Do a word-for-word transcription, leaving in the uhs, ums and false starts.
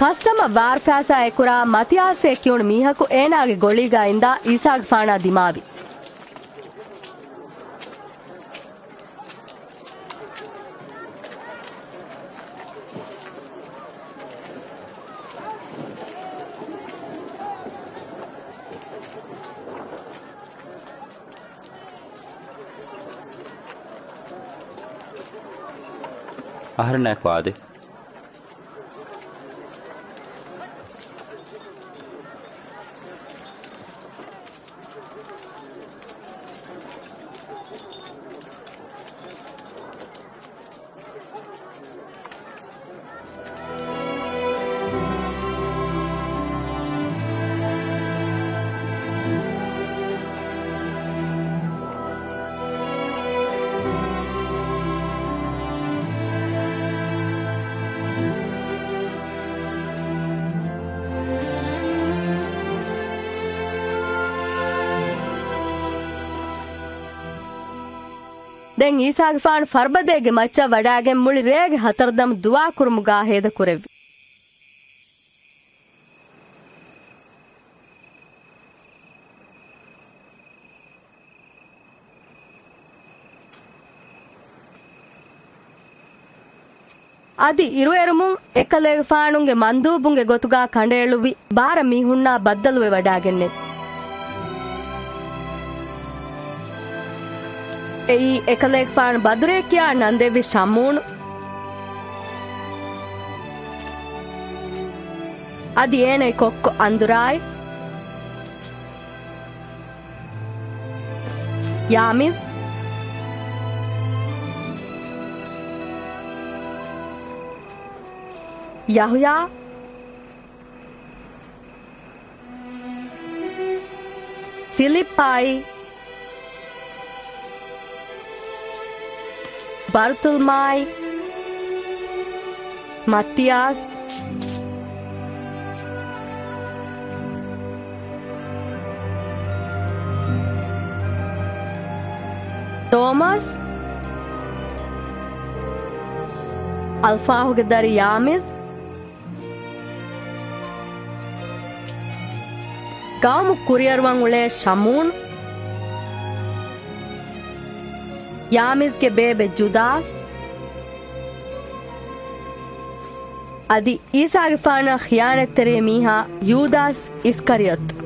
ފަސްނަމަ ބާރުފައިސާ އެކުރާ މަތިއާސްއޭ ކިޔުނު މީހަކު އޭނާގެ ގޮޅީގާ އިންދާ އީސާގެފާނާ ދިމާވި. އަހަރެންނާއެކު އާދޭ. ދެން އީސާގެފާނު ފަރުބަދައިގެ މައްޗަށް ވަޑައިގެން މުޅި ރޭގެ ހަތަރުދަމު ދުޢާ ކުރުމުގާ ހޭދަ ކުރެއްވި. އަދި އިރުއެރުމުން އެކަލޭގެފާނުގެ މަންދޫބުންގެ ގޮތުގާ ކަނޑައެޅުއްވި ބާރަ މީހުންނާ ބައްދަލުވެވަޑައިގެންނެވި. އެއީ އެކަލޭގެފާނު ބަދުރޭ ކިޔާ ނަންދެއްވި ޝަމޫނު. އަދި އޭނައި ކޮއްކޮ އަންދުރާއި. ޔާމިޒް، ޔަހުޔާ، ފިލިއްޕާއި، ބަރުތުލްމާއި، މައްތިޔާސް، ތޯމަސް، އަލްފާހުގެ ދަރި ޔާމިޒް، ގައުމު ކުރިއަރުވަން އުޅޭ ޝަމޫން، ޔާމިޒްގެ ބޭބެ ޖުދާސް، އަދި އީސާގެފާނާ ޚިޔާނަތްތެރި މީހާ ޔޫދާސް އިސްކަރިޔޮތު.